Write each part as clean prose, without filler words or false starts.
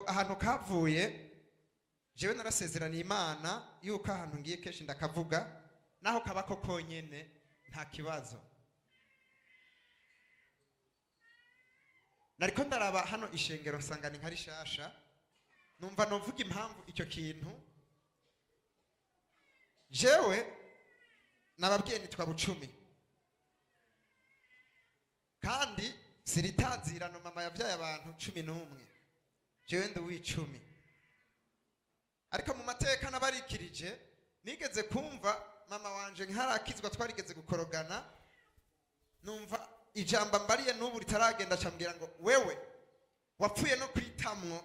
Ahantu kavuye, jewe narasezeraniye Imana yuko ahantu ngiye kenshi ndakavuga, naho kabako konyene nta kibazo. Nariko ndaraba hano ishengero nsanga ni nka rishasha, numva novuga impamvu icyo kintu. Jewe nababwiye nitwa Bucumi, kandi siritazirano mama yabyaye abantu 11, jewe ndi uw'icumi. Ariko mu mateka nabarikirije nigeze kumva mama wanje nkarakizwa, twarigeze gukorogana, numva ijambo mbariye n'ubu ritaragenda, acambwira ngo wewe wapfuye no kwitamwo,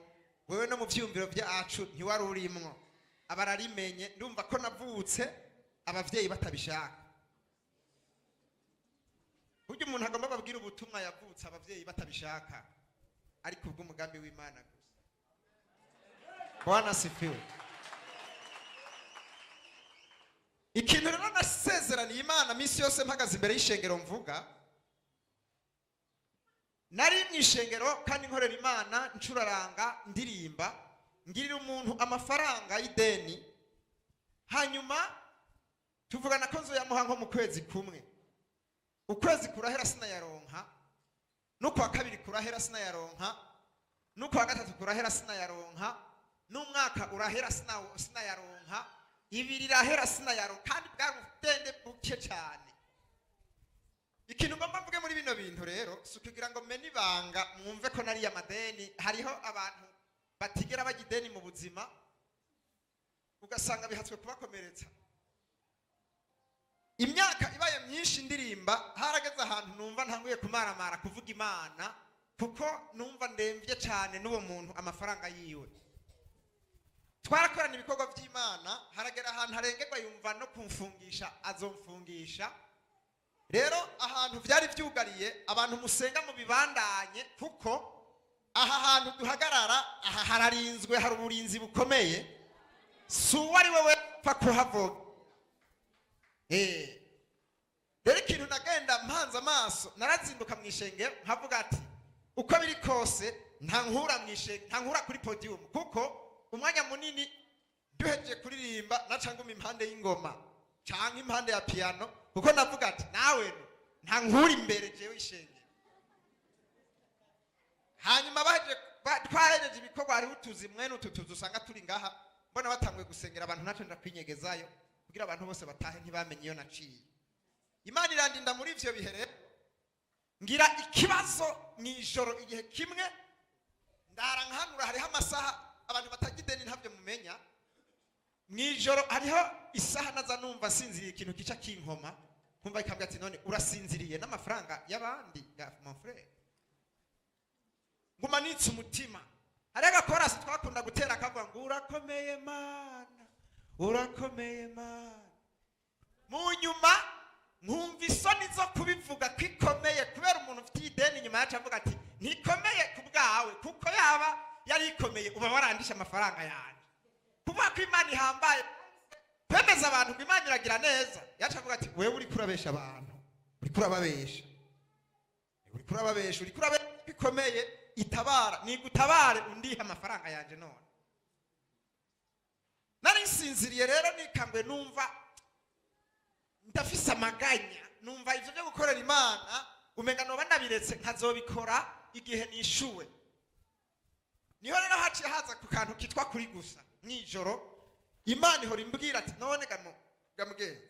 wewe no mu vyumviro byacu ntiwari urimwo. Abararimenye, ndumva ko navutse abavyeyi batabishaka. Burya umuntu agomba babwira ubutumwa yavutse abavyeyi batabishaka, ariko ubw'umugambi w'Imana gusa. Bwana sifiwe. Ikintu rero nasezeraniye Imana misi yose mpagaze imbere y'ishengero mvuga, nari mu ishengero kandi nkorera Imana, ncuraranga, ndirimba, ngirira umuntu amafaranga y'ideni, hanyuma tuvugana ko nzoyamuha nko mu kwezi kumwe. Ukwezi kurahera sinayaronka, n'ukwa kabiri kurahera sinayaronka, n'ukwa gatatu kurahera sinayaronka, n'umwaka urahera sinayaronka, ibiri irahera sinayaronka, kandi bwari ubudende buke cyane. Ikintu ngomba mvuge muri bino bintu rero si ukugira ngo mene ibanga mwumve ko nariya amadeni. Hariho abantu batigera bajya ideni mu buzima, ugasanga bihatswe kubakomeretsa. Imyaka ibaye myinshi ndirimba, harageze ahantu numva ntanguye kumaramara kuvuga Imana, kuko numva ndemvye cyane n'uwo muntu amafaranga yiwe. Twarakorana ibikorwa by'Imana, haragera ahantu harengerwa yumva no kumfungisha azomfungisha. Rero ahantu vyari vyugariye, abantu musenga mu bibandanye, kuko aha hantu duhagarara aha hararinzwe, hari uburinzi bukomeye, si uwo ari we wepfa kuhavuga. Rero ikintu nagenda mpanze amaso, narazinduka mu ishengero nkavuga ati uko biri kose nta nkura mu ishengero, nta nkura kuri podium, kuko umwanya munini duhejeje kuririmba naca nguma impande y'ingoma canke impande ya piano, kuko navuga ati nawe nta nkura imbere jewe ishengero. Hanyuma twahejeje ibikorwa, hariho utuzi mwene utu tuzu usanga turi ngaha, mbona batanguye gusengera abantu, naco ndakwinyegezayo kugira abantu bose batahe ntibamenye iyo naciye. Imana irandinda muri ivyo bihe. Rero ngira ikibazo mw'ijoro igihe kimwe ndara nkanura, hariho amasaha abantu batagira ideni ntabyo mumenya. Mw'ijoro hariho isaha naza numva nsinziriye, ikintu kica kinkoma, nkumva ikambwira ati none urasinziriye n'amafaranga y'abandi ga mon frère. Nguma nitse umutima. Hariho agakorasi twakunda gutera kavuga ngo urakomeye Mana, urakomeye Mana. Mu nyuma nkumva isoni zo kubivuga ko ikomeye, kubera umuntu ufite ideni inyuma yacu avuga ati ntikomeye ku bwawe, kuko yaba yari ikomeye uba warandisha amafaranga yanjye. Kuvuga ko Imana ihambaye, kwemeza abantu ngo Imana iragira neza, yacu avuga ati wewe uriko urabesha abantu, uriko urababesha, uriko urababesha, uriko urabesha bikomeye, itabara nigutabare undihe amafaranga yanjye. None nari nsinziriye rero, nikanguye numva ndafise amaganya, numva ivyo byo gukorera Imana umenga noba ndabiretse nkazobikora igihe nishuwe. Niho rero haciye haza ku kantu kitwa kuri gusa. Mw'ijoro Imana ihora imbwira ati none gamugenzi,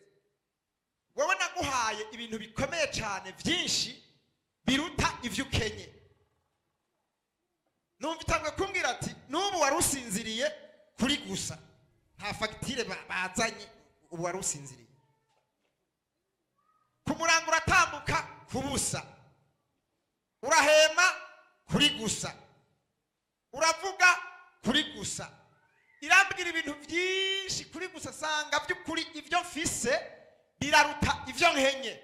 wowe naguhaye ibintu bikomeye cyane byinshi biruta ivyo ukenye. Numva itangwe kumbwira ati n'ubu wari usinziriye kuri gusa, nta fagitire bazanye, ubu wari usinziriye. Ku murango uratambuka kubusa, urahema kuri gusa, uravuga kuri gusa. Irambwira ibintu byinshi kuri gusa, sanga by'ukuri ibyo mfise biraruta ibyo nkenye.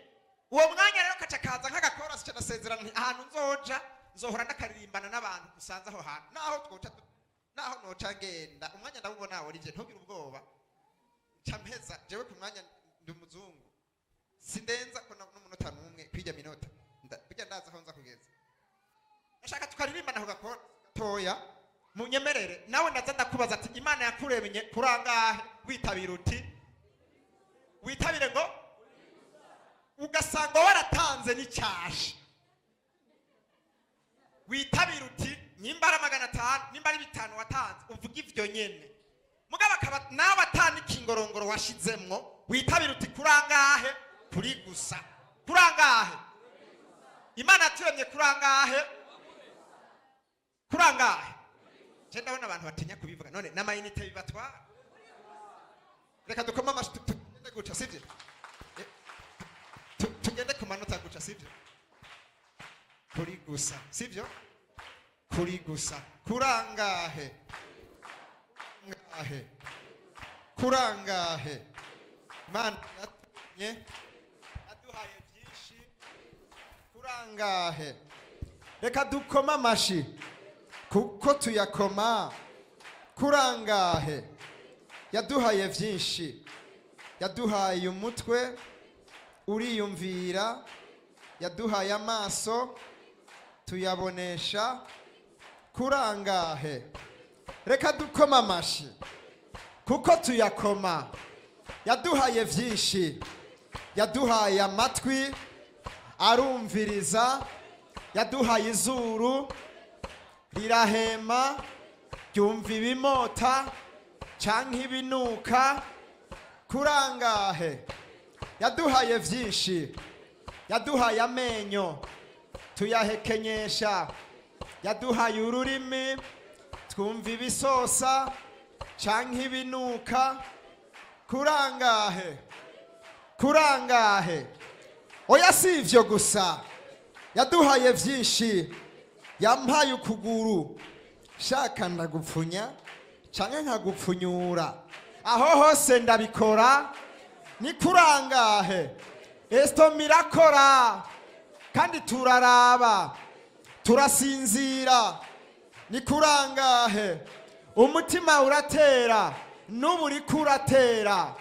Uwo mwanya rero kaca kaza nk'agakorasi, ca ndasezerana nti ahantu nzoja nzohora ndakaririmbana n'abantu dusanze aho hantu, naho twoca naho noca ngenda. Umwanya ndawubona Olivier, ntugire ubwoba, nca mpeza jewe ku mwanya, ndi umuzungu, sindenza ko n'umunota n'umwe kwirya minota. Burya ndazi aho nza kugeza. Ndashaka tukaririmbana ako gakora gatoya. Munyemerere nawe ndaza ndakubaza ati: "Imana yakuremye kurangahe?" Witabira uti, witabire ngo ugasanga waratanze n'icyasha. Witabira uti nimba ari 500, nimba ari 5 watanze, uvuga ivyo nyene. Mugabo akaba nawe atana ikingorongoro washizemwo. Witabira uti kurangahe? Kuri gusa. Kurangahe? Imana yaturemye kurangahe? Kurangahe? Je ndabona abantu batinya kubivuga. None n'amayinite bibatwara. Reka dukome amashi, tugende guca, sivyo? Tugende ku manota guca, sivyo? Kuri gusa, sivyo? Kuri gusa. Kurangahe? Ngahe? Kurangahe? Imana yatumye aduhaye byinshi. Kurangahe? Reka dukome amashi kuko tuyakoma. Kurangahe? Yaduhaye byinshi. Yaduhaye umutwe uriyumvira, yaduhaye amaso tuyabonesha. Kurangahe? Reka dukoma amashi kuko tuyakoma. Yaduhaye byinshi. Yaduhaye amatwi arumviriza, yaduhaye izuru rirahema, ryumva ibimota canke ibinuka. Kurangahe? Yaduhaye byinshi. Yaduhaye amenyo tuyahekenyesha, yaduhaye ururimi twumva ibisosa canke ibinuka. Kurangahe? Kurangahe? Oya, si ivyo gusa, yaduhaye byinshi. Yampaye ukuguru, shaka ndagupfunya canke nkagupfunyura, aho hose ndabikora. Ni kurangahe? Estomac irakora kandi turaraba, turasinzira. Ni kurangahe? Umutima uratera, n'ubu uriko uratera.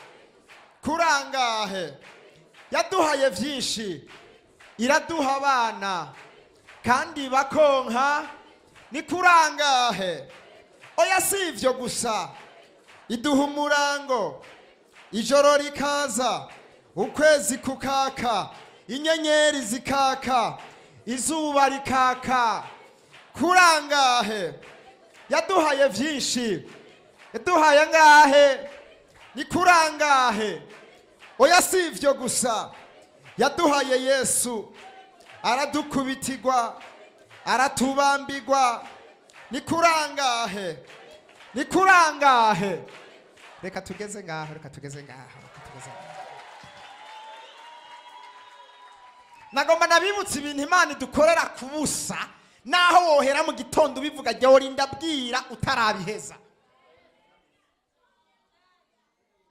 Kurangahe? Yaduhaye byinshi. Iraduha abana kandi bakonka. Ni kurangahe? Oya, si ivyo gusa, iduha umurango, ijoro rikaza, ukwezi kukaka, inyenyeri zikaka, izuba rikaka. Kurangahe? Yaduhaye byinshi. Yaduhaye ngahe? Ni kurangahe? Oya, si ivyo gusa, yaduhaye Yesu, aradukubitirwa, aratubambirwa. Ni kurangahe? Ni kurangahe? Reka tugeze ngaho, reka tugeze ngaho, reka tugeze ngaho. Nagomba nabibutsa ibintu Imana idukorera ku busa. Naho wohera mu gitondo ubivuga, jya worinda bwira utarabiheza.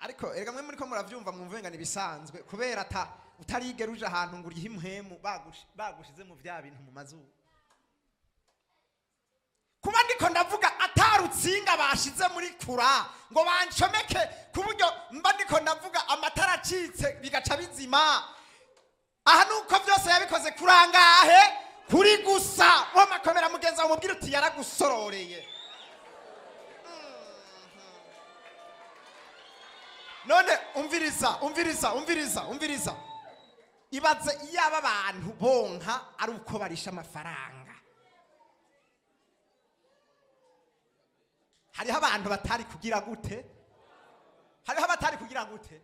Ariko erega mwe muri ko muravyumva, mwumve ngo ibisanzwe, kubera ata utarigera uje ahantu ngo urihe impwemu bagushize mu vya bintu mu mazuru. Kuba ndiko ndavuga atarutsinga bashize muri kura ngo bancomeke, ku buryo mba ndiko ndavuga amatara acitse bigaca bizima. Aha nuko byose yabikoze kurangahe? Kuri gusa. Wamakomera mugenzi wawe, umubwire uti yaragusororeye. None umviriza, umviriza, umviriza, umviriza. Ibaze iyaba abantu bonka ari uko barisha amafaranga. Hariho abantu batari kugira gute? Hariho abatari kugira gute?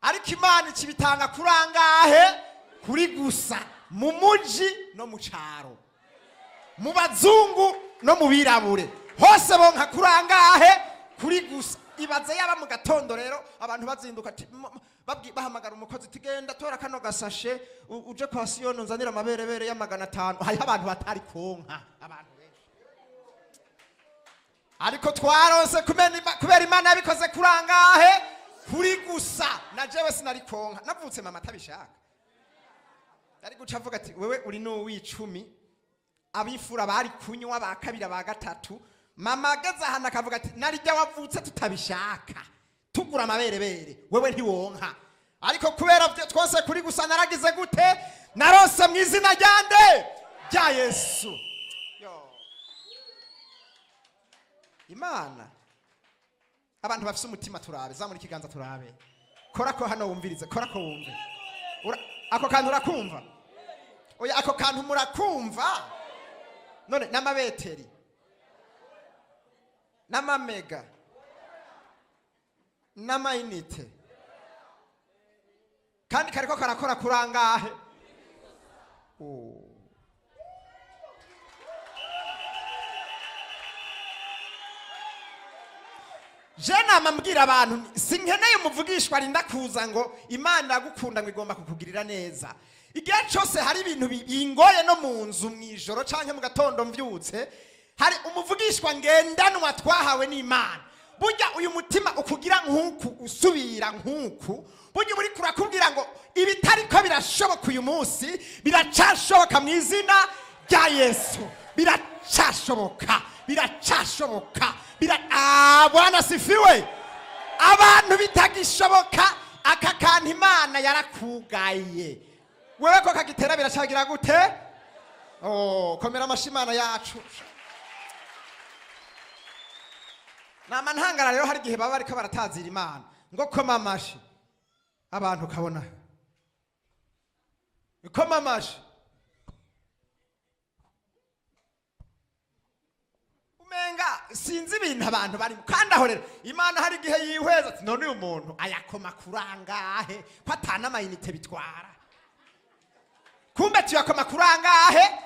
Ariko Imana ikibitanga kurangahe? Kuri gusa, mu muji no mu caro, mu bazungu no mu birabure, hose bonka kurangahe? Kuri gusa. Ibaze yaba mu gatondo rero abantu bazinduka ati, bahamagara umukozi ati: "Genda tora kano gasashe, uje kwa Siyoni unzanire amaberebere ya 500." Hariho abantu batari konka, abantu benshi. Ariko twaronse kubera Imana yabikoze kurangahe? Kuri gusa. Na jewe sinari konka, navutse mama atabishaka. Ari guca avuga ati: "Wewe uri n'uw'icumi." Abifura bari kunywa ba kabiri, ba gatatu. Mama ageze ahantu akavuga ati: "Narijya wavutse tutabishaka, tugura amaberebere, wewe ntiwonka." Ariko kubera twose kuri gusa, naragize gute? Narose mu izina rya nde? Rya Yesu. Imana, abantu bafise umutima turabe, zamura ikiganza turabe. Kora ko hano wumvirize, kora ko wumve. Ako kantu urakumva? Oya, ako kantu murakumva? None n'amabeteri n'amamega n'amayinite, kandi kariko karakora kurangahe? Oh. Je nama mbwira abantu nti, sinkeneye umuvugishwa arinda kuza ngo Imana iragukunda, ngo igomba kukugirira neza. Igihe cyose hari ibintu bingoye no mu nzu mu ijoro canke mu gatondo mvyutse, hari umuvugishwa ngendanwa twahawe n'Imana. Burya uyu mutima ukugira nk'uku, usubira nk'uku, burya uri kurakubwira ngo ibitariko birashoboka uyu munsi biracashoboka mu izina rya Yesu. Biracashoboka, biracashoboka. Ah, Bwana sifiwe. Abantu bitagishoboka, aka kantu Imana yarakugaye, wewe ko kagitera biracagira gute? Oh, komera amashi Imana yacu. Nama ntangara rero, hari igihe baba bariko baratazira Imana ngo koma amashi, abantu ukabona koma amashi, umenga sinzi ibintu abantu barimo. Kandi aho rero Imana hari igihe yihweza ati none uyu muntu ayakoma kurangahe ko atana amayinite bitwara? Kumbe tuyakoma kurangahe?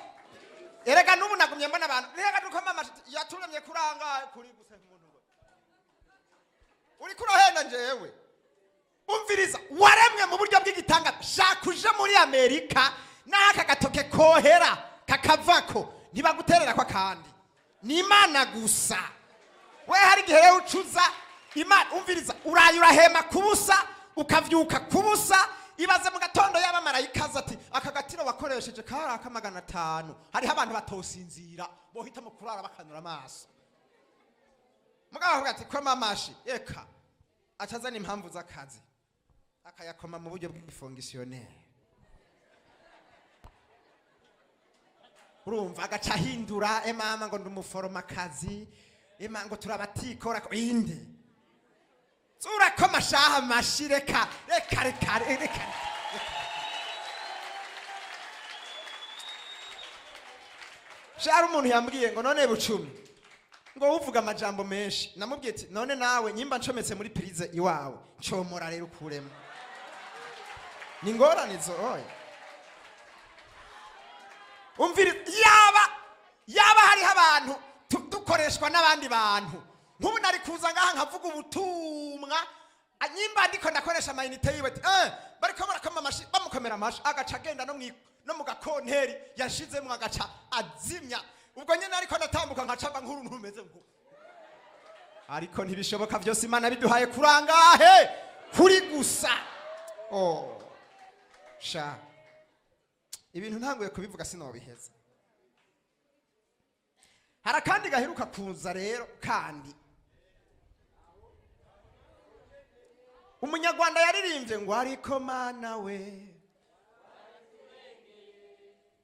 Erega n'ubu nagumye mbona abantu, reka dukoma amashi, yaturemye kurangahe? Kuri gusa umuntu ngo uriko urahenda. Njewe umviriza, waremwe mu buryo bw'igitanga. Shaka uje muri Amerika n'aka gatoke kohera kakavako, ntibaguterera ko akandi, ni Imana gusa. We hari igihe rero ucuza Imana. Umviriza, uraye urahema kubusa, ukavyuka kubusa. Ibaze mu gatondo yaba marayika aza ati aka gatiro wakoresheje kari aka 500. Hariho abantu batosinzira, bohitamo kurara bakanura amaso. Mugabo avuga ati koma amashi, eka acazana impamvu z'akazi, akayakoma mu buryo bw'igifongisiyoneri. Urumva agaca ahindura, emama ngo ndi umuforomakazi, ema ngo turabatikora inde zurakoma shaha amashi. Reka reka reka reka reka. Shara umuntu yambwiye ngo none Bucumi, ngo uvuga amajambo menshi. Namubwiye ati none nawe nyimba ncometse muri prise iwawe, ncomora rero ukuremo, ni ingorane izo. Oya, umvira, yaba hariho abantu dukoreshwa n'abandi bantu, nk'ubu nari kuza ngaha nkavuga ubutumwa, nyimba ndiko ndakoresha amayinite yiwe, ati bariko barakoma amashi, bamukomera amashi, agaca agenda no mu gakonteri yashizemwo, agaca azimya. Ubwo nyene ariko ndatambuka nkacamba nk'uruntu rumeze nko. Ariko ntibishoboka, byose Imana biduhaye kurangahe? Kuri gusa. Oh sha, ibintu ntanguye kubivuga sinobiheza. Hari akandi gaheruka kuza rero, kandi umunyarwanda yaririmbye ngo ariko Mana we.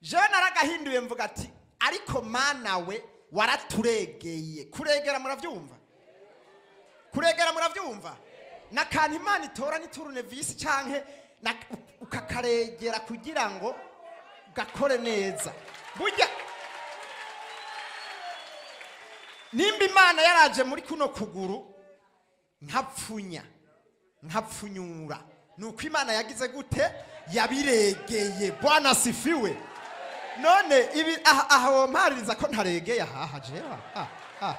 Jewe naragahinduye mvuga ati ariko Mana we waraturegeye. Kuregera muravyumva? Kuregera muravyumva? Nakantu Imana itora n'iturunevisi canke ukakaregera kugira ngo gakore neza. Burya nimba Imana yaraje muri kuno kuguru nkapfunya nkapfunyura, nuko Imana yagize gute? Yabiregeye. Bwana sifiwe. None ibi aha wompaririza ko ntaregeye ahaha jewe? Ah, ah.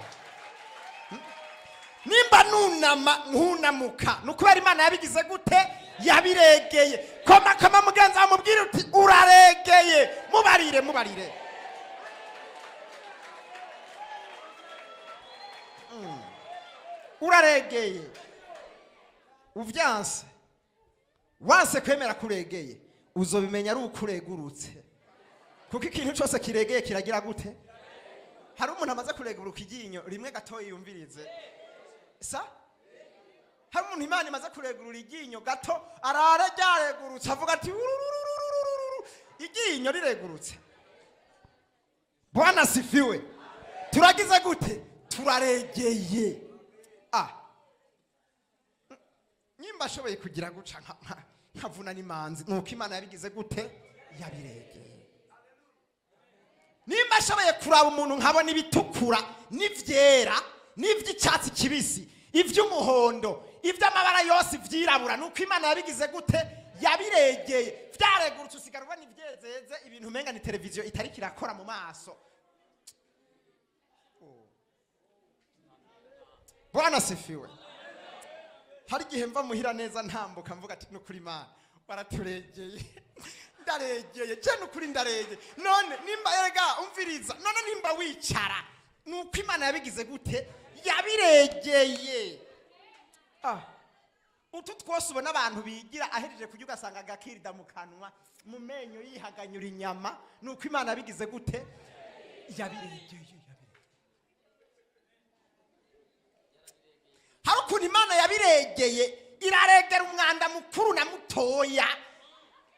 Nimba nunama nkunamuka, ni ukubera Imana yabigize gute? Yabiregeye. Koma koma mugenzi wawe, mubwire uti uraregeye. Mubarire, mubarire. Uraregeye. Uvyanse, wanse kwemera kuregeye, uzobimenya ari uko uregurutse, kuko ikintu cyose kiregeye kiragira gute? Hari umuntu amaze kureguruka iryinyo rimwe gatoya yumvirize sa? Hari umuntu Imana imaze kuregurura iryinyo gato, arara ryaregurutse, avuga ati ururururururu, iryinyo riregurutse. Bwana sifiwe. Turagize gute? Turaregeye. Ah, nyimba ashoboye kugira guca nkavuna n'imanzi, nuko Imana yabigize gute? Yabiregeye. Nimba ashoboye kuraba umuntu nkabona ibitukura n'ivyera n'ivy'icyatsi kibisi, ivy'umuhondo, ivy'amabara yose, ivyirabura, nuko Imana yabigize gute? Yabiregeye. Vyaregurutse, usigara ubona ivyezeze, ibintu umenga ni televiziyo itariko irakora mu maso. Bwana sifiwe. Hari igihe mva muhira neza ntambuka mvuga ati nukuri Imana waraturegeye, ndaregeye je, nukuri ndaregeye. None nimba, erega umviriza, none nimba wicara nuko Imana yabigize gute? Yabiregeye. Ah, utu twose ubona abantu bigira, ahejeje kurya ugasanga agakirida mu kanwa, mu menyo, yihaganyura inyama, nuko Imana yabigize gute? Yabiregeye. Hari ukuntu Imana yabiregeye, iraregera umwanda mukuru na mutoya.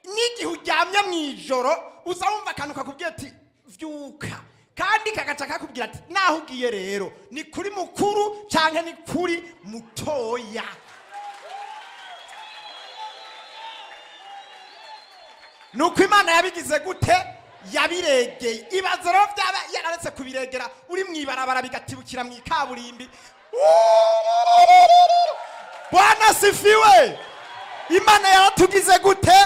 N'igihe uryamye mu ijoro uza wumva akantu kakubwira ati vyuka, kandi kagaca kakubwira ati naho ugiye rero ni kuri mukuru canke ni kuri mutoya. Nuko Imana yabigize gute? Yabiregeye. Ibaze rero byaba yararetse kubiregera, uri mu ibarabara bigatibukira mu ikaburimbi. Bwana sifiwe. Imana yaratugize gute?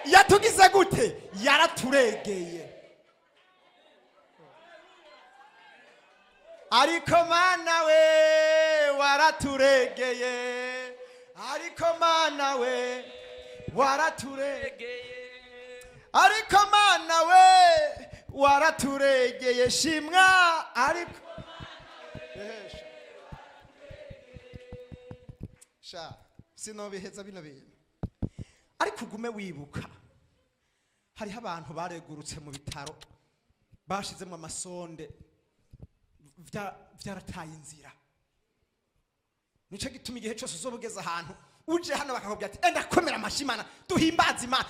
Yatugize gute? Yaraturegeye. Ariko Mana we waraturegeye, ariko Mana we waraturegeye, ariko Mana we waraturegeye, shimwa. Ariko Ehesha. Sha sinobiheza bino bintu, ariko ugume wibuka hariho abantu baregurutse mu bitaro, bashizemo amasonde, vyarataye inzira. Nico gituma igihe cyose uzoba ugeze ahantu uje hano bakakubwira ati enda komera amashyi Imana, duhimbaze Imana,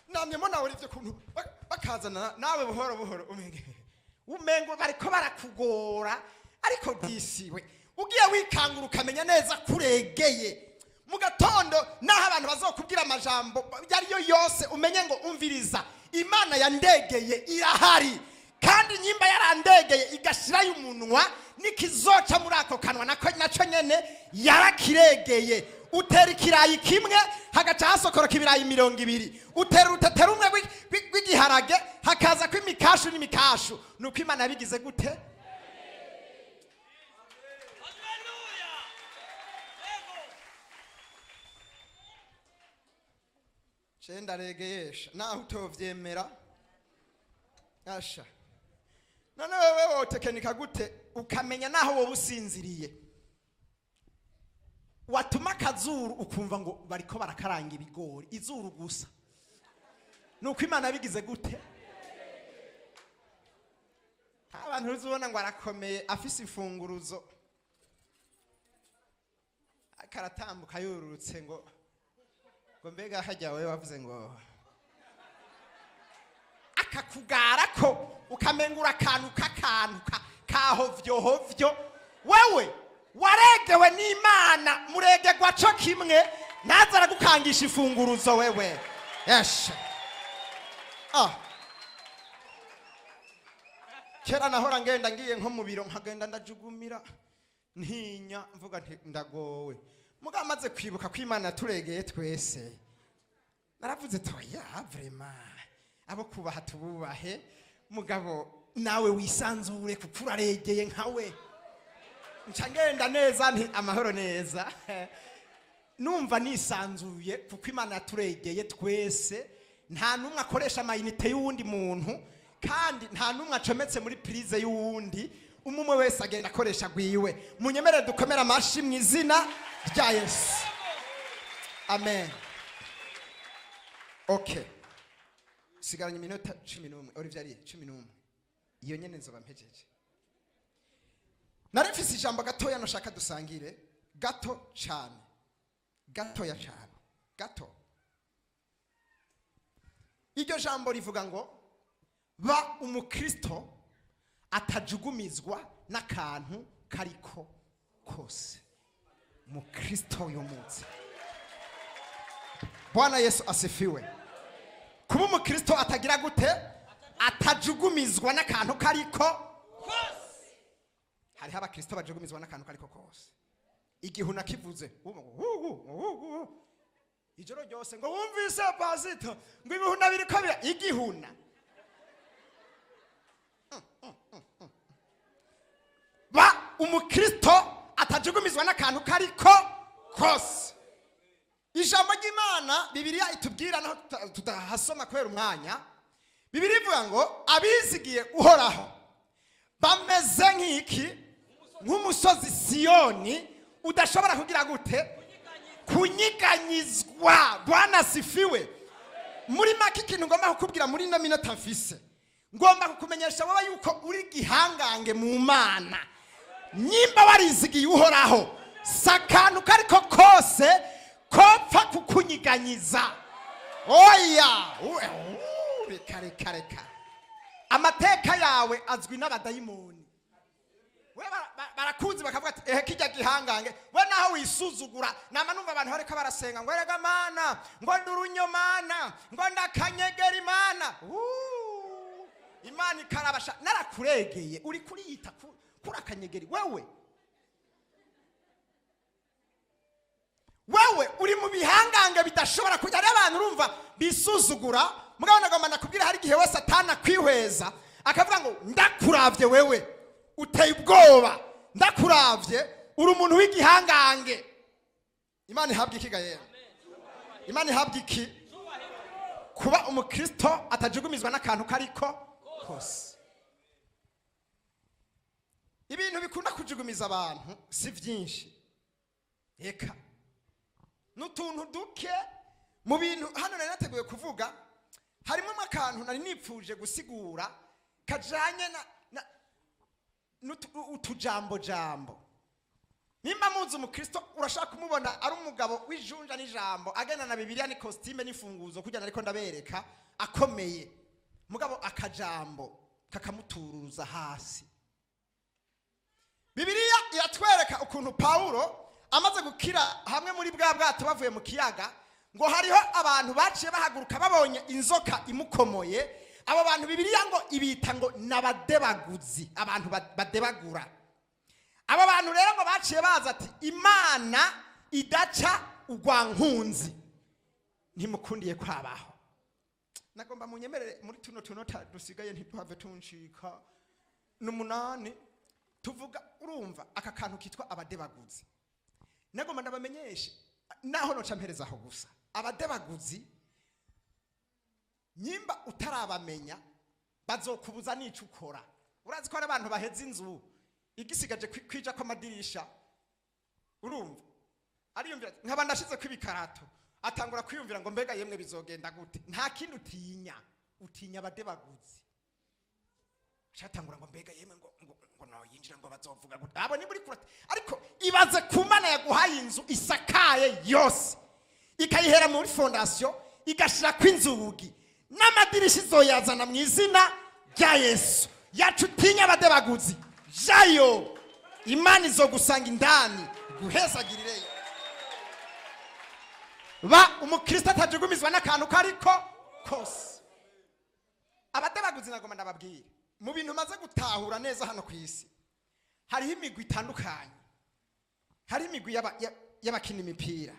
namye mbona uri ivyo kuntu bakazana nawe buhoro buhoro, umengo bariko barakugora. Ariko disiwe ugiye wikangura ukamenya neza kuregeye, mu gatondo naho abantu bazokubwira amajambo yariyo yose, umenye ngo umviriza, Imana yandegeye irahari, kandi nyimba yarandegeye igashirayo umunwa, nikizoca muri ako kanwa nako naco nyene yarakiregeye. Utera ikirayi kimwe hagaca hasokoroka ibirayi 20, utera urutete rumwe rw'igiharage hakaza ko imikashu n'imikashu. Nuko Imana yabigize gute? Haleluya. Yego. Je ndaregeyesha naho utovyemera. Asha, none wewe wotekenika gute ukamenya naho wowe usinziriye watuma akazuru ukumva ngo bariko barakaranga ibigori, izuru gusa? Nuko Imana yabigize gute? Abantu uzubona ngo arakomeye, afise imfunguruzo, ariko aratambuka yururutse ngo mbega hajya wewe wavuze ngo akakugara ko ukamengura akantu k'akantu kahovyo hovyo. Wewe waregewe n'Imana, muregegwa co kimwe, ntaza aragukangisha imfunguruzo wewe. Yes. Ah, kera nahora ngenda ngiye nko mu biro nkagenda ndajugumira, ntinya, mvuga nti ndagowe. Mugabo amaze kwibuka ko Imana yaturegeye twese, naravuze toya vraiment, abo kubaha tububahe, mugabo nawe wisanzure kuko uraregeye nkawe. Nca ngenda neza nti amahoro neza, numva nisanzuye kuko Imana yaturegeye twese. Nta n'umwe akoresha amayinite y'uwundi muntu, kandi nta n'umwe acometse muri prise y'uwundi. Umwe wese agenda akoresha gwiwe. Munyemerere dukomere amashi mu izina rya Yesu. Amen. Okay, sigaranye iminota 11. Olivier ari 11, iyo nyene nzoba mpejeje. Nari mfise ijambo gatoya nashaka dusangire, gato cyane, gatoya cyane, gato. Iryo jambo rivuga ngo ba umukristo atajugumizwa n'akantu kariko kose. Mukristo uyu munsi, Bwana Yesu asifiwe. Kuba umukristo atagira gute? Atajugumizwa n'akantu kariko Kose. Hariho abakristo bajugumizwa n'akantu kariko kose. Igihe unakivuze ijoro ryose ngo wumvise pasito ngo ibihuna biriko bira igihuna. Ba umukristo atajugumizwa n'akantu kariko kose. Ijambo ry'Imana Bibiliya itubwira, naho tutahasoma kubera umwanya, Bibiliya ivuga ngo abizigiye Uhoraho bameze nk'iki? Nk'umusozi Siyoni udashobora kugira gute? Kunyiganyizwa. Bwana sifiwe. Muri make ikintu ngomba kukubwira muri ino minota mfise, ngomba kukumenyesha wowe yuko uri gihangange mu Mana. Nyimba warizigiye Uhoraho, si akantu kariko kose kopfa kukunyiganyiza. Oya, reka reka reka. Amateka yawe azwi n'abadayimoni. We barakunze bakavuga ati ehe kijya gihangange. We naho wisuzugura, nama numva abantu bariko barasenga ngo erega Mana, ngo ndurunyo Mana, ngo ndakanyegera Imana. Imana ikarabasha narakuregeye, uri kuriyita kuri akanyegeri wewe. Wewe uri mu bihangange bidashobora kujya. Hariho abantu urumva bisuzugura, mugabo nagomba nakubwira hari igihe wese atana kwihweza akavuga ngo ndakuravye wewe uteye ubwoba, ndakuravye uri umuntu w'igihangange. Imana ihabwa iki ga yera? Imana ihabwa iki? Kuba umukristo atajugumizwa n'akantu kariko kose. Ibintu bikunda kujugumiza abantu si byinshi, reka n'utuntu duke. Mu bintu hano nari nateguye kuvuga harimo akantu nari nipfuje gusigura kajanye na utujambo jambo. Nimba muzi umukristo urashaka kumubona ari umugabo w'ijunja n'ijambo, agenda na Bibiliya ni costume n'ifunguzo kugira ariko ndabereka akomeye, mugabo akajambo kakamuturuza hasi. Bibiliya iratwereka ukuntu Paulo amaze gukira hamwe muri bwa bwato bavuye mu kiyaga, ngo hariho abantu baciye bahaguruka babonye inzoka imukomoye. Abo bantu Bibiliya ngo ibita ngo nabadebaguzi, abantu badebagura. Abo bantu rero ngo baciye baza ati Imana idaca urwankunzi ntimukundiye kwabaho. Nagomba munyemerere muri tuno tunota dusigaye ntituhave tunshika n'umunani tuvuga. Urumva aka kantu kitwa abadebaguzi, nagomba ndabamenyeshe naho noca mpereza aho gusa. Abadebaguzi nyimba utarabamenya bazokubuza n'ico ukora. Urazi ko hari abantu baheza inzu igisigaje kwija kw'amadirisha, urumva ariyumvira nkaba ndashize kw'ibikarato, atangura kwiyumvira ngo mbega yemwe bizogenda gute. Nta kindi utinya, utinya abadebaguzi. Shatangura ngo mbega yemwe ngo ngo ngo no yinjira ngo bazovuga gute, abo ni muri kurata. Ariko ibaze ku Mana yaguhaye inzu isakaye yose, ikayihera muri fondation igashira kw'inzugi n'amadirisha, izoyazana mu izina rya Yesu. Yacu utinya abadebaguzi, jayo Imana izogusanga indani guhezagirireyo. Ba umukristo atajugumizwa n'akantu kariko kose. Abadebaguzi nagomba ndababwira, mu bintu maze gutahura neza hano ku isi hariho imigwi itandukanye. Hariho imigwi y'abakina imipira,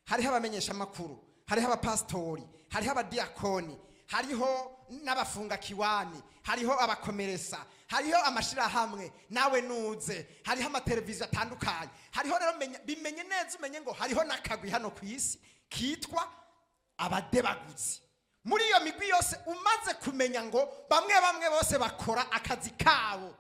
hariho abamenyeshamakuru, hariho abapasitori, hariho abadiakoni, hariho n'abafunga kiwani, hariho abakomeresa, hariho amashirahamwe nawe nuze, hariho amateleviziyo atandukanye. Hariho rero bimenye neza umenye ngo hariho n'akagwi hano ku isi kitwa abadebaguzi. Muri iyo migwi yose umaze kumenya ngo bamwe bamwe bose bakora akazi kabo,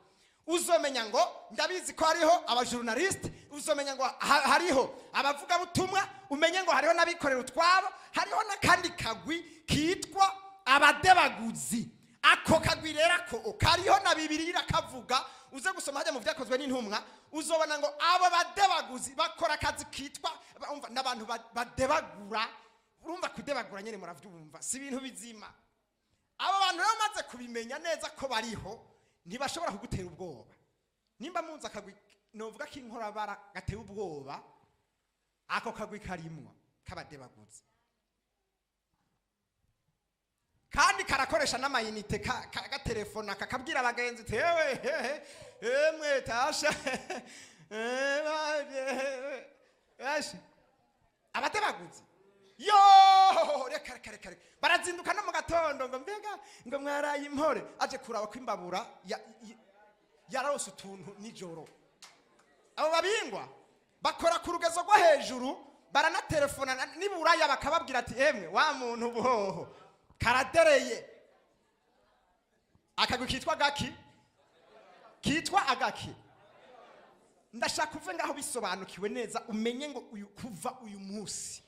uzomenya ngo ndabizi ko hariho abajournaliste, uzomenya ngo hariho abavugabutumwa, umenye ngo hariho n'abikorera utwabo, hariho n'akandi kagwi kitwa abadebaguzi. Ako kagwi rero ako kariho na Bibiliya irakavuga. Uze gusoma hajya mu Vyakozwe n'Intumwa, uzobona ngo abo badebaguzi bakora akazi kitwa umva n'abantu badebagura. Urumva kudebagura nyene muravyumva, si ibintu bizima. Abo bantu rero bamaze kubimenya neza ko bariho, ntibashobora kugutera ubwoba. Nimba munzi akagwi novuga k'inkorabara gateye ubwoba, ako kagwi karimwo k'abadebaguzi, kandi karakoresha n'amayinite, gatelefona kakabwira abagenzi ati: "Ewe hehe, emwe tasha, eh, bashe." Abadebaguzi yo, reka reka reka reka, barazinduka no mu gatondo ngo: "Mbega ngo mwaraye impore?" Aje kuraba ko imbabura yararose utuntu nijoro. Abo babingwa bakora ku rugezo rwo hejuru, baranatelefona n'iburaya bakababwira ati: "Emwe wa muntu buhoho karadereye." Akagwi kitwa gaki, kitwa agaki. Ndashaka uve ngaho bisobanukiwe neza, umenye ngo uyu kuva uyu munsi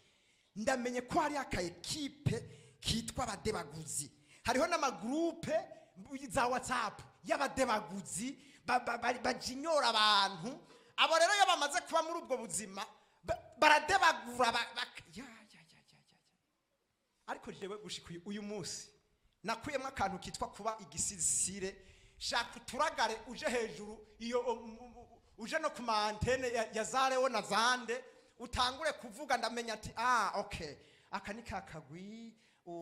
ndamenye ko hari aka ekipe kitwa abadebaguzi. Hariho n'amagurupe za WhatsApp y'abadebaguzi bajinyora abantu. Abo rero iyo bamaze kuba muri ubwo buzima baradebagura ya, ya, ya, ya, ya, ya. Ariko jewe gushika uyu munsi nakuyemo akantu kitwa kuba igisisire. Shaka uturagare uje hejuru iyo uje no ku ma antenne ya zarewo na zande, utangure kuvuga, ndamenya ati: "Ah, okay, aka ni ka kagwi."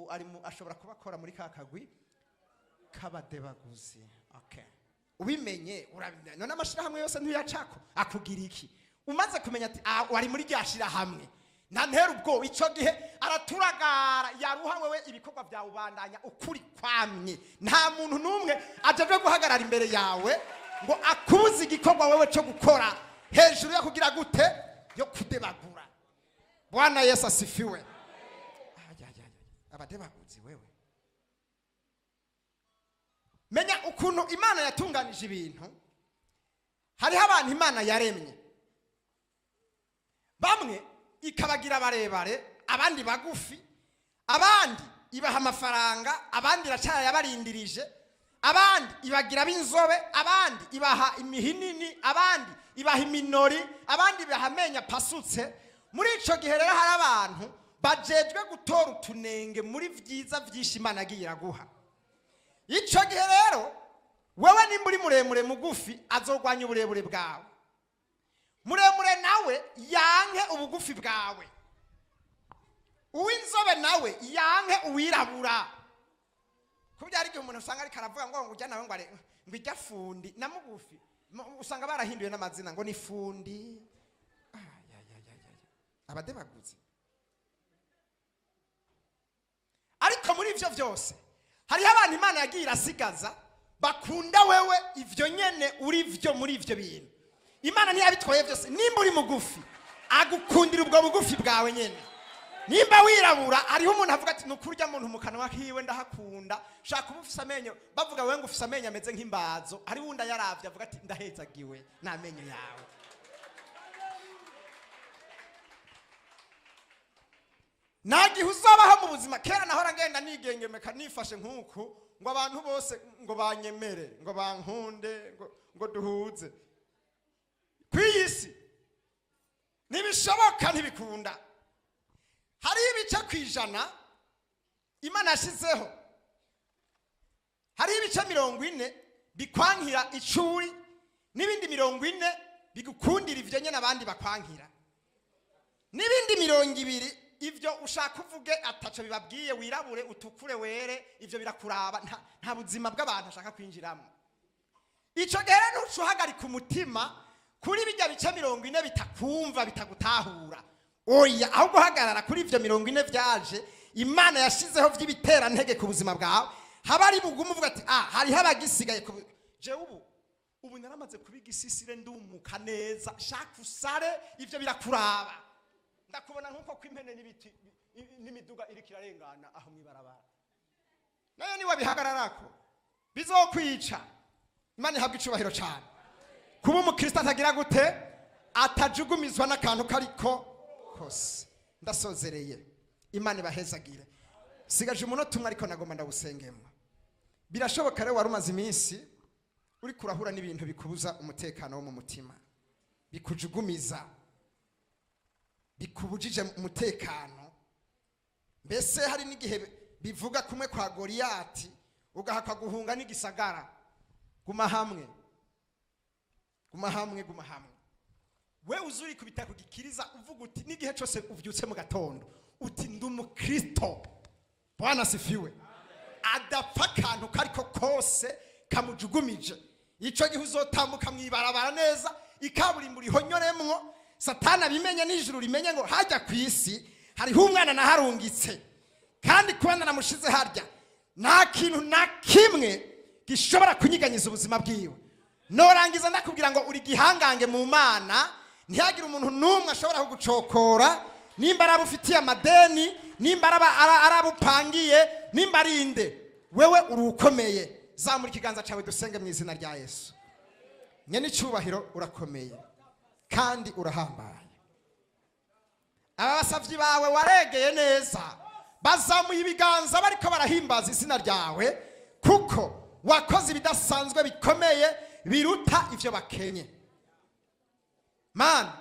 Ari ashobora kuba akora muri ka kagwi k'abadebaguzi. Okay, ubimenye urabimenya. None amashirahamwe yose ntuyacako akugira iki? Umaze kumenya ati: "Ah, wari muri rya shirahamwe," ntantera ubwoba. Ico gihe araturagara yaruha, wewe ibikorwa byawe ubandanya ukuri kwamye. Nta muntu n'umwe ajejwe guhagarara imbere yawe ngo akubuze igikorwa wewe cyo gukora hejuru yo kugira gute, yo kudebagura. Bwana Yesu asifiwe. Ay, ay, ay, ay. Abadebaguzi, wewe menya ukuntu Imana yatunganije ibintu. Hariho abantu Imana yaremye, bamwe ikabagira barebare, abandi bagufi, abandi ibaha amafaranga, abandi iracayabarindirije, abandi ibagira b'inzobe, abandi ibaha imihinini, abandi ibaha iminori, abandi ibaha amenyo apasutse. Muri ico gihe rero hari abantu bajejwe gutora utunenge muri vyiza vyinshi Imana yagiye iraguha. Ico gihe rero wewe nimba uri muremure, mugufi azogwanya uburebure bwawe, muremure nawe yanke ubugufi bwawe, uw'inzobe nawe yanke uwirabura. Kubyo hari igihe umuntu usanga ariko aravuga ngo ujya nawe ngo ngo ijya fundi na mugufi. Usanga barahinduye n'amazina ngo ni fundi. Ah, ya, ya, ya, ya, ya. Abadebaguzi. Ariko muri ivyo vyose hariho abantu Imana yagiye irasigaza bakunda wewe ivyo nyene uri vyo. Muri ivyo bintu Imana ntiyabitwaye byose. Nimba uri mugufi, agukundira ubwo bugufi bwawe nyene. Nimba wirabura, hariho umuntu avuga ati: "Nukuri urya muntu mu kanwa kiwe ndahakunda." Shaka uba ufise amenyo, bavuga wewe ngo ufise amenyo ameze nk'imbazo, hariho uwundi ayaravye avuga ati: "Ndahezagiwe n'amenyo yawe." Nta gihe uzabaho mu buzima. Kera nahora ngenda nigengemeka, nifashe nk'uku, ngo abantu bose ngo banyemere, ngo bankunde, ngo duhuze. Ku iyi si ntibishoboka, ntibikunda. Hariho ibice 100 Imana yashyizeho, hariho ibice 40 bikwankira icuri, n'ibindi 40 bigukundira ivyo nyene abandi bakwankira, n'ibindi 20 ivyo ushaka uvuge ataco bibabwiye. Wirabure, utukure, were, ivyo birakuraba. Nta buzima bw'abantu ashaka kwinjiramo. Ico gihe rero ntuca uhagarika umutima kuri bijya bice 40 bitakumva, bitagutahura. Oya, ahubwo uhagarara kuri ivyo 40 vyaje Imana yashizeho vy'ibiterantege ku buzima bwawe. Haba ari bugumu uvuga ati: "Ah, hariho abagisigaye." Ku jewe ubu naramaze kuba igisisire, ndumuka neza. Shaka usare, ivyo birakuraba. Ndakubona nk'uko kw'impene n'ibiti n'imiduga iriko irarengana aho mw'ibarabara, nayo niwe bihagararako bizokwica. Imana ihabwa icubahiro cyane. Kuba umukristo atagira gute, atajugumizwa n'akantu kariko kose. Ndasozereye, Imana ibahezagire. Sigaje umunota umwe, ariko nagomba ndawusengemo. Birashoboka rero wari umaze iminsi uri kurahura n'ibintu bikubuza umutekano wo mu mutima, bikujugumiza, bikubujije umutekano. Mbese hari n'igihe bivuga kumwe kwa Goriyati, ugahakwa guhunga n'igisagara. Guma hamwe, Guma hamwe, guma hamwe. We uzurikubita ku gikiriza, uvuga uti n'igihe cyose uvyutse mu gatondo uti: "Ndi umukristo." Bwana sifiwe. Adapfa akantu kariko kose kamujugumije. Ico gihe uzotambuka mwibarabara neza, ikaburimbo rihonyoremwo, Satani abimenye n'ijuru rimenye ngo hajya ku isi hariho umwana naharungitse, kandi kuba naramushize harya nta kintu na kimwe gishobora kunyiganyiza ubuzima bwiwe. Norangiza ndakubwira ngo uri gihangange mu Mana, ntihagire umuntu n'umwe ashobora kugucokora, nimba ari abo ufitiye amadeni, nimba ari abo upangiye, nimba ari inde, wewe uri ukomeye. Zamura ikiganza cyawe dusenge mu izina rya Yesu. Nyene icyubahiro, urakomeye kandi urahambaye. Aba basavyi bawe waregeye neza bazamuye ibiganza bariko barahimbaza izina ryawe, kuko wakoze ibidasanzwe bikomeye biruta ivyo bakenye. Mana,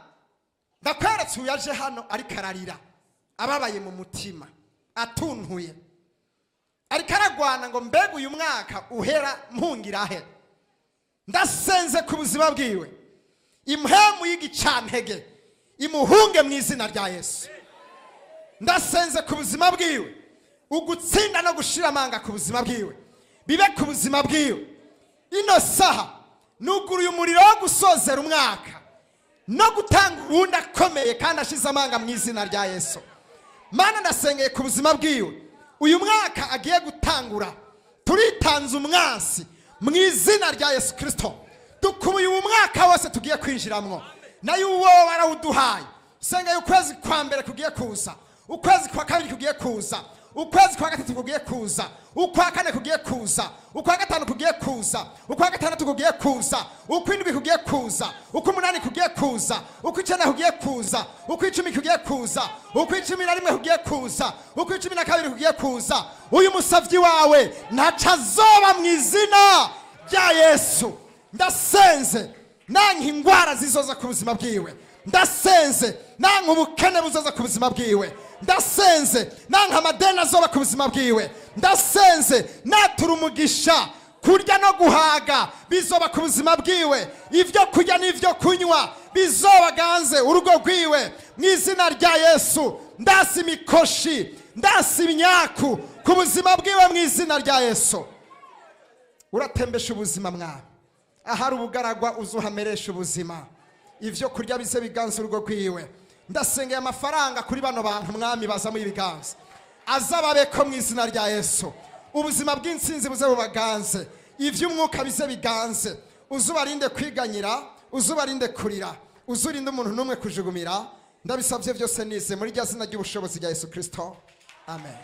ndakweretse uyu yaje hano ariko ararira, ababaye mu mutima, atuntuye, ariko aragwana ngo: "Mbega uyu mwaka uhera mpungirahe?" Ndasenze ku buzima bwiwe, impwemu y'igicantege imuhunge mu izina rya Yesu. Ndasenze ku buzima bwiwe, ugutsinda no gushira amanga ku buzima bwiwe bibe ku buzima bwiwe. Ino saha nuguruye umuriro wo gusozera umwaka no gutanga uwundi akomeye kandi ashize amanga mu izina rya Yesu. Mana, ndasengeye ku buzima bwiwe, uyu mwaka agiye gutangura, turitanze umwansi mu izina rya Yesu Kirisito. Dukubuye uyu mwaka wose tugiye kwinjiramwo, nayo uwo warawuduhaye. Sengeye ukwezi kwa mbere kugiye kuza, ukwezi kwa kabiri kugiye kuza, ukwezi kwa gatatu kugiye kuza, ukwa kane kugiye kuza, ukwa gatanu kugiye kuza, ukwa gatandatu kugiye kuza, ukwindwi kugiye kuza, ukw'umunani kugiye kuza, ukw'icenda kugiye kuza, ukw'icumi kugiye kuza, ukw'icumi na rimwe kugiye kuza, ukw'icumi na kabiri kugiye kuza. Uyu musavyi wawe ntaco azoba mu izina rya Yesu. Ndasenze, nanka ingwara zizoza ku buzima bwiwe. Ndasenze, nanka ubukene buzoza ku buzima bwiwe. Ndasenze, nanka amadeni azoba ku buzima bwiwe. Ndasenze, natura umugisha, kurya no guhaga bizoba ku buzima bwiwe, ibyo kurya n'ibyo kunywa bizobaganze urugo rwiwe mu izina rya Yesu. Ndasi imikoshi, ndasi imyaku ku buzima bwiwe mu izina rya Yesu. Uratembesha ubuzima, mwami. Ahari ubugaragwa uzuhameresha ubuzima, ibyo kurya bize biganza urugo rwiwe. Ndasengeye amafaranga kuri bano bantu, mwami, bazamuye ibiganza, azababeko mu izina rya Yesu. Ubuzima bw'intsinzi buze bubaganze, iby'umwuka bize biganze. Uzubarinde kwiganyira, uzubarinde kurira, uzurinde umuntu n'umwe kujugumira. Ndabisabye byose nize muri rya zina ry'ubushobozi rya Yesu Kirisito, amen.